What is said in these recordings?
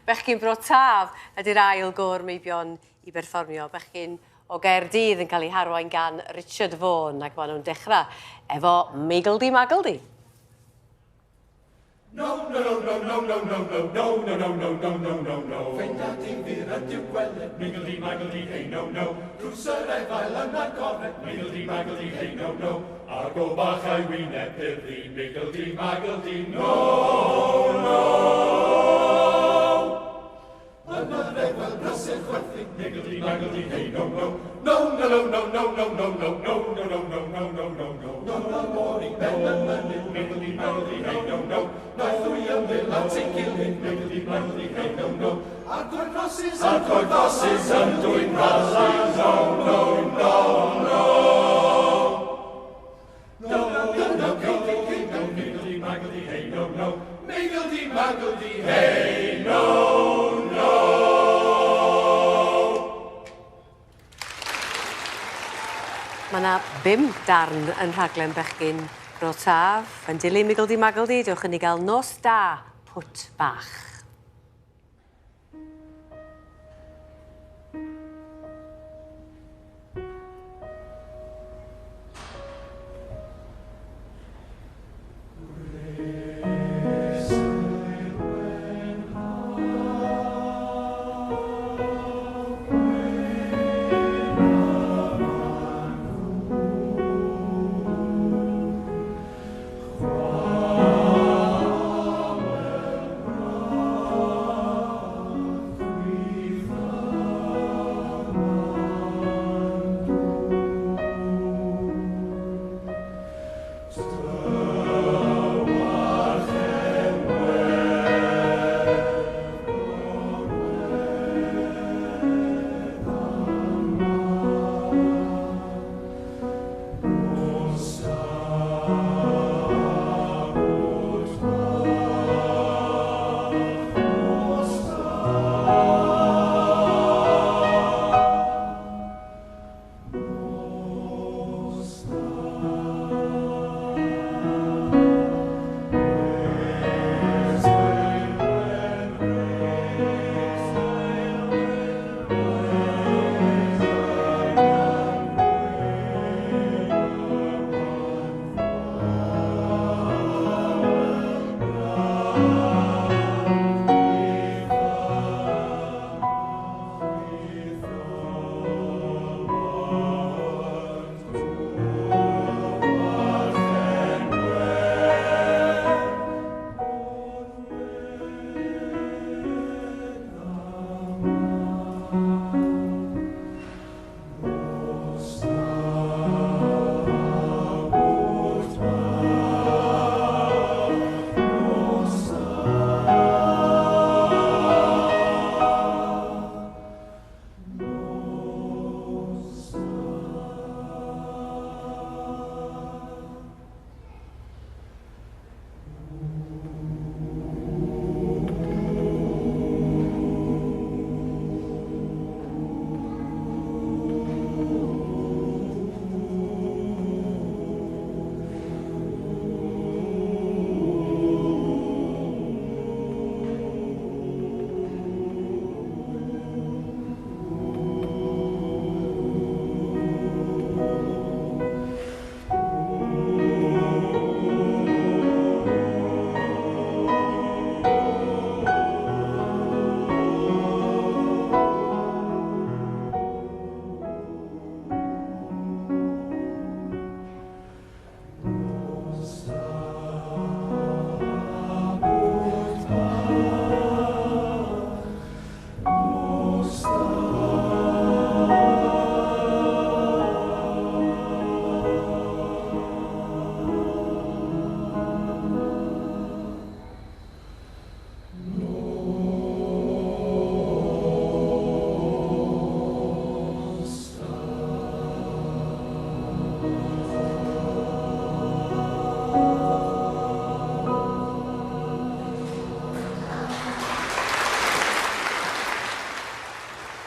Bechgyn Bro Taf ydy'r ail gôr meibion i berfformio. Bechgyn o Gaerdydd yn cael eu harwain gan Richard Vaughan ac maen nhw'n dechrau efo Meigldi Magldi. No, no, no, no, no, no, no, no, no, no, no, no, no, no, no, no. Ffeinda difyr ydyw gweled, Miggledy Maggledy, hey no, no. Drws yr efail yn agored, Miggledy Maggledy, hey no, no. A'r go bach a'i wyneb purddu, Miggledy Maggledy, no, no. Yn yr efail brysur chwerthin, Miggledy Maggledy, hey no, no. No, no, no, no, no, no, no, no, no, no, no, no, no, no, no, no. No, no, môr i ben y mynydd, Miggledy Maggledy, hey no, no. Daeth ddwy ymyl at ei gilydd, Miggledy Maggledy, hey no, no. A'r coed rhosys, a'r coed rhosys yn dwyn rhosys, no, no, no, no. No, no, no, no, cei, cei, no, Miggledy Maggledy, hey no, no. Miggledy Maggledy, hey no, no. Mae yna bum darn yn rhaglen bechgyn Bro Taf. Yn dilyn Miggledy Maggledy, dewch i ni gael nos da, pwt bach.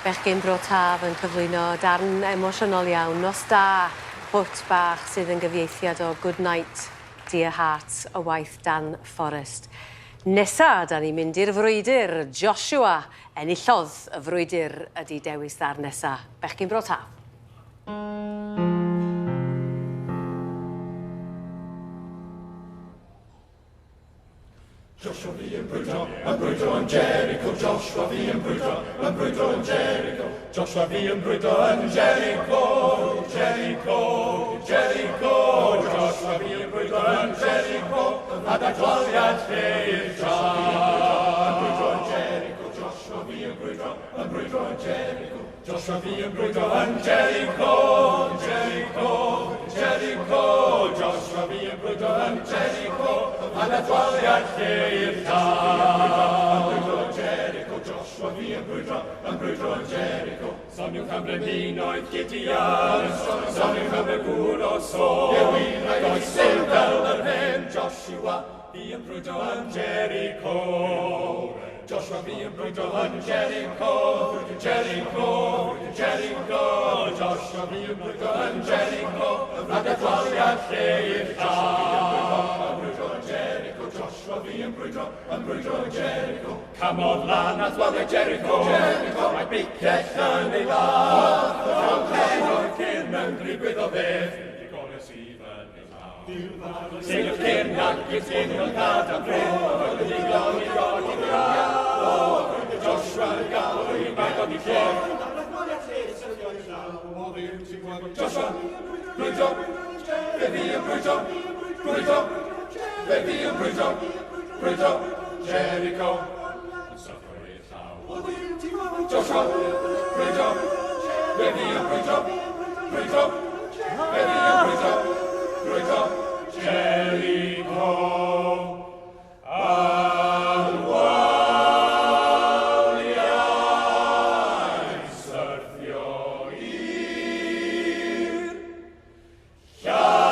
Bechgyn Bro Taf yn cyflwyno darn emosiynol iawn, Nos Da, Pwt Bach, sydd yn gyfieithiad o Good Night, Dear Heart o waith Dan Forrest. Nesa, da ni'n mynd i'r frwydr. Joshua enillodd y frwydr ydy dewis ddarn nesa. Bechgyn Bro Taf. Joshua fi yn brwydro, yn brwydro yn Jericho. Joshua fi yn brwydro, yn brwydro yn Jericho. Joshua fi yn brwydro yn Jericho, Jericho, Jericho. Joshua fi yn brwydro yn Jericho, a dadwaliad lle i'r Yn brwydro yn Jericho, Joshua fi yn brwydro, yn brwydro yn Jericho. Joshua fi yn brwydro yn Jericho, Jericho, Jericho. Joshua fi yn brwydro yn Jericho, a dadwaliad lle i'r Yn brwydro yn Jericho, Joshua fi yn brwydro, yn brwydro yn Jericho. Soniwch am brenhinoedd Gideon, soniwch am y gŵr o Saul. Does dim fel yr hen Joshua, fi yn brwydro yn Jericho. Joshua fi yn brwydro yn Jericho, Jericho, Jericho. Joshua fi yn brwydro yn Jericho, a dadwaliad lle i'r Yn brwydro yn Jericho, Joshua fi yn brwydro, yn brwydro yn Jericho. Camodd lan at waliau Jericho, Jericho, mae bicell yn ei law. O'r cyrn mewn gribwydd o fedd, digones i fyny law. Seiliodd cyrn ac i'r tyn o gad am bryn, oedd yn ddigon i godi Joshua yn galw i bag i lle. Joshua, brwydro, fe fi yn brwydro, brwydro, fe fi yn brwydro, brwydro, Jericho, yn syrthio i'r llaw. Joshua, brwydro, fe fi yn brwydro, brwydro, fe fi yn brwydro, brwydro, Jericho. Ar waliau syrthio i'r llaw.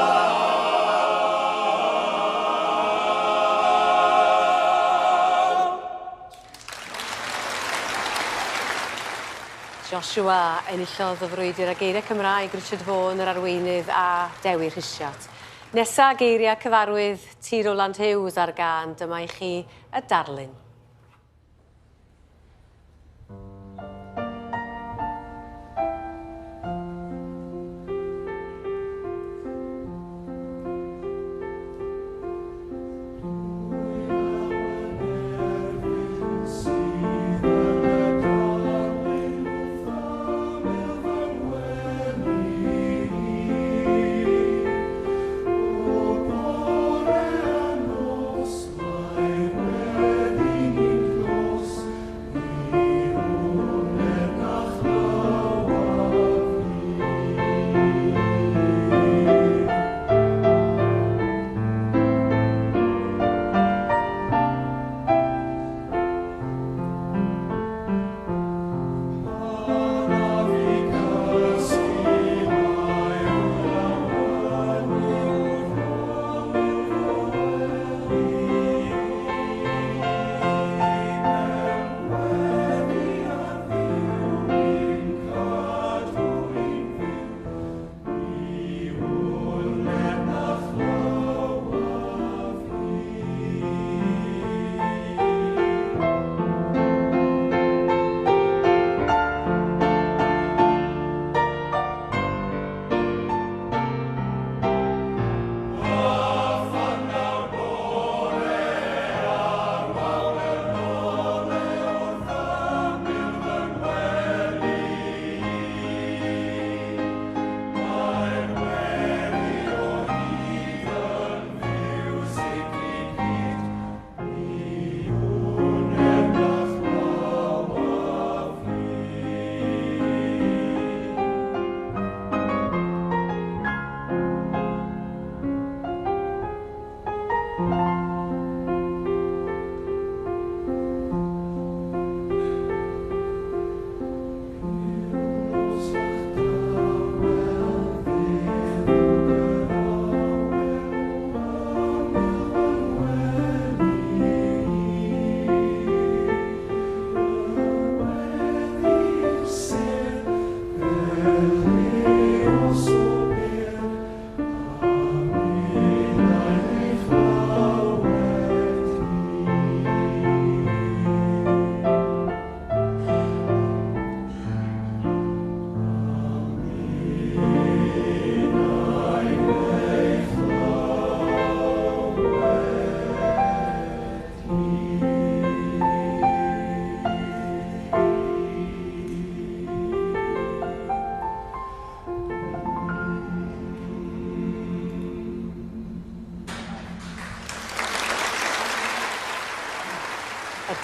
Joshua enillodd y frwydr a geiriau Cymraeg Richard Vaughan, yr arweinydd, a Dewi Rhisiart. Nesa geiriau cyfarwydd T. Rowland Hughes ar gân, dyma i chi y darlun.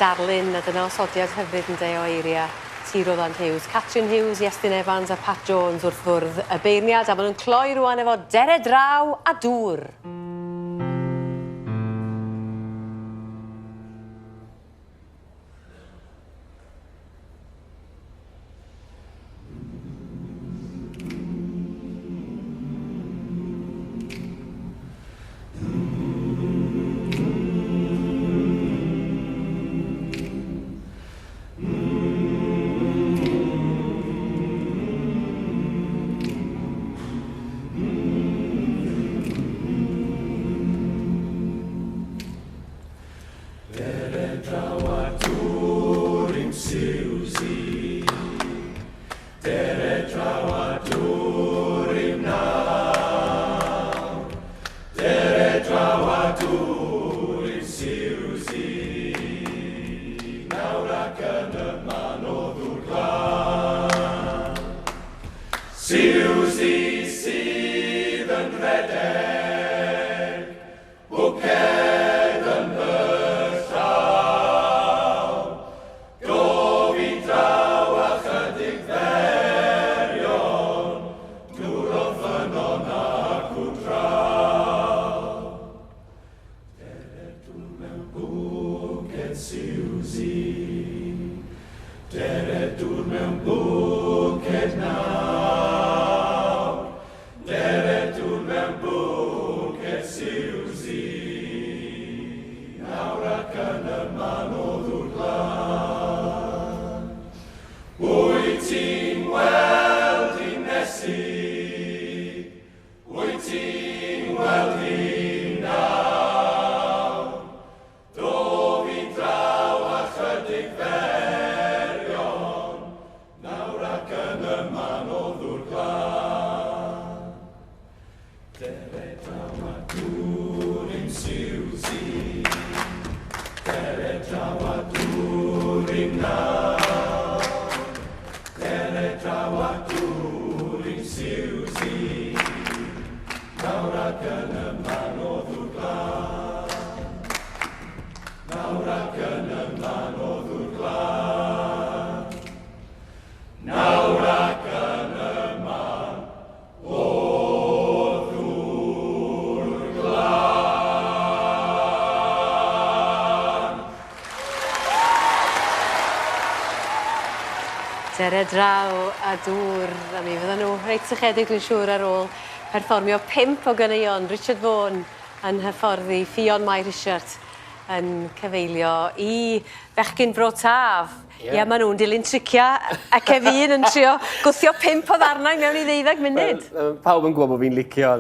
darlun, a dyna osodiad hyfryd ynde o eiria T Roland Hughes, Catrin Hughes, Iestyn Evans a Pat Jones wrth fwrdd y beirniad, a maen nhw'n cloi rwan efo Dere Draw a Dŵr. Dere draw a dŵr, a mi fyddan nhw reit sychedig dwi'n siŵr ar ôl perfformio pump o ganeuon Richard Vaughan yn hyfforddi Ffion Mai Rhisiart yn cyfeilio i fechgyn Bro Taf. Ie, yeah, maen nhw'n dilyn tricia a Kevin yn trio gwthio pump o ddarnau mewn i ddeuddeg munud. Well, pawb yn gwybod bod fi'n licio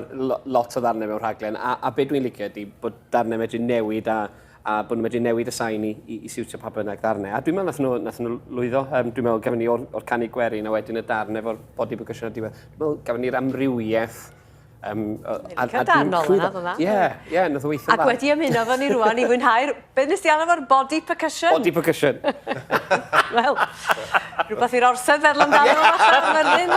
lot o ddarnau mewn rhaglen, a, a be dwi'n licio ydy bod darnau medru newid a, a bod nhw'n medru newid y sain i, i, i siwtio pa bynnag ddarnau. A dwi'n meddwl nath nhw, nath nhw lwyddo. Um, dwi'n meddwl gafon ni o'r, or canu gwerin a wedyn y darn efo'r body percussion ar diwedd. Dwi'n meddwl gafon ni'r amrywiaeth. Um, a, a dwi'n llwyddo. Ie, ie, nath o weithio Ac wedi ymuno fo ni rwan i fwynhau'r... Be nes di alw fo'r body percussion? Body percussion. Wel, rhywbeth i'r orsedd feddwl amdano fo falle, Merlin.